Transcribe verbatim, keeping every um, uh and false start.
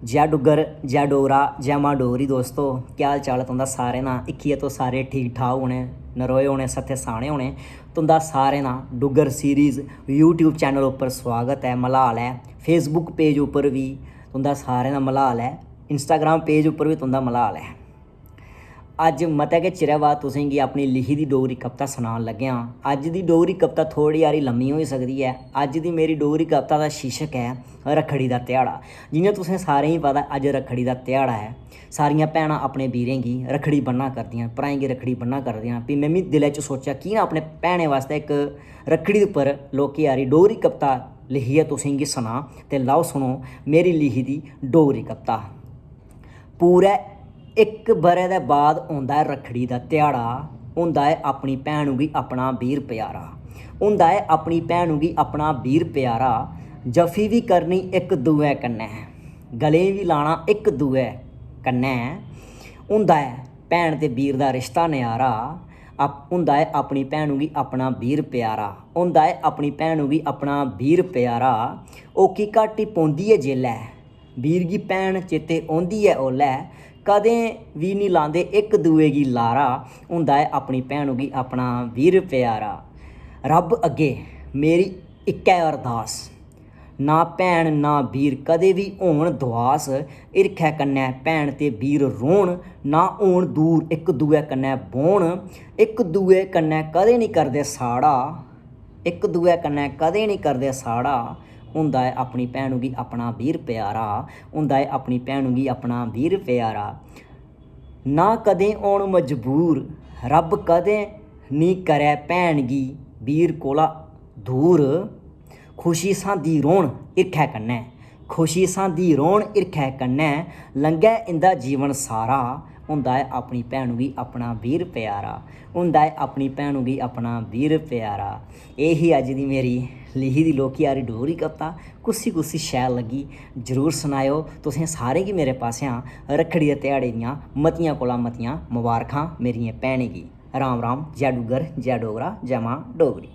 जय डुग्गर, जय डोगरा, जय मां डोगरी। दोस्तो, केह् हाल चाल ऐ तुं'दा सारें दा? इक्कियै तुस सारे ठीक ठाक होने, नरोए होने, सत्थे साने होने। तुं'दा सारें दा डुग्गर सीरीज YouTube चैनल उप्पर सुआगत ऐ, मलाल ऐ। Facebook पेज उप्पर बी तुं'दा सारें दा मलाल ऐ, Instagram पेज उप्पर बी तुं'दा मलाल ऐ। अज्ज मते गै चिरै बाद तुसें गी अपनी लिखी दी डोगरी कविता सनान लग्गेआं। अज्ज दी डोगरी कविता थोह्ड़ी हारी लम्मी होई सकदी ऐ। अज्ज दी मेरी डोगरी कविता दा शीर्शक ऐ रक्खड़ी दा ध्याड़ा। जि'यां तुसें सारें गी पता, अज्ज रक्खड़ी दा ध्याड़ा ऐ। सारियां भैनां अपने बीरें गी रक्खड़ी ब'न्ना करदियां, भ्राएं गी रक्खड़ी ब'न्ना करदियां। फ्ही में बी दिलै च सोचेआ, की ना अपने भैनें बास्तै इक रक्खड़ी उप्पर लौह्की हारी डोगरी कविता लिखियै तुसें गी सनां। ते लैओ सुनो मेरी लिखी दी डोगरी कविता। पूरे इक ब'रे दे बाद औंदा ऐ रक्खड़ी दा ध्याड़ा। होंदा ऐ अपनी भैनू गी अपना बीर प्यारा, होंदा ऐ अपनी भैनू गी अपना बीर प्यारा। जफी बी करनी इक दूए कन्नै, गले बी लाना इक दूए कन्नै। होंदा ऐ भैन ते बीर दा रिश्ता न्यारा। अप-, होंदा ऐ अपनी भैनू गी अपना बीर प्यारा, होंदा ऐ अपनी भैनू गी अपना बीर प्यारा। ओकी घाटी पौंदी ऐ जेल्लै, बीर गी भैन चेते औंदी ऐ ओल्लै। कदें बी निं लांदे इक दूए गी लारा, होंदा ऐ अपनी भैनू गी अपना बीर प्यारा। रब्ब अग्गें मेरी इक्कै अरदास, ना भैन ना बीर कदें बी होन दुआस। हिरखै कन्नै भैन ते बीर रौह्न, ना होन दूर इक दूए कन्नै बौह्न। इक दूए कन्नै कदें निं करदे साढ़ा, इक दूए कन्नै कदें निं करदे साढ़ा। होंदा ऐ अपनी भैनू गी अपना बीर प्यारा, होंदा ऐ अपनी भैनू गी अपना बीर प्यारा। ना कदें होन मजबूर, रब्ब कदें निं करै भैन गी बीर कोला दूर। खुशी सांदी रौह्न हिरखै कन्नै, खुशी सांदी रौह्न हिरखै कन्नै। लंघै इं'दा जीवन सारा, होंदा ऐ अपनी भैनू गी अपना बीर प्यारा, होंदा ऐ अपनी भैनू गी अपना बीर प्यारा। एह् ही अज्ज दी मेरी लिखी दी लौह्की हारी डोगरी कविता। कुसी कुसी शैल लग्गी, जरूर सनाएओ। तुसें सारें गी मेरे पासेआ रक्खड़ी दे ध्याड़े दियां मतियां कोला मतियां मबारखां मेरियें भैनें गी। राम राम, जै डुग्गर, जै डोगरा, जै मां डोगरी।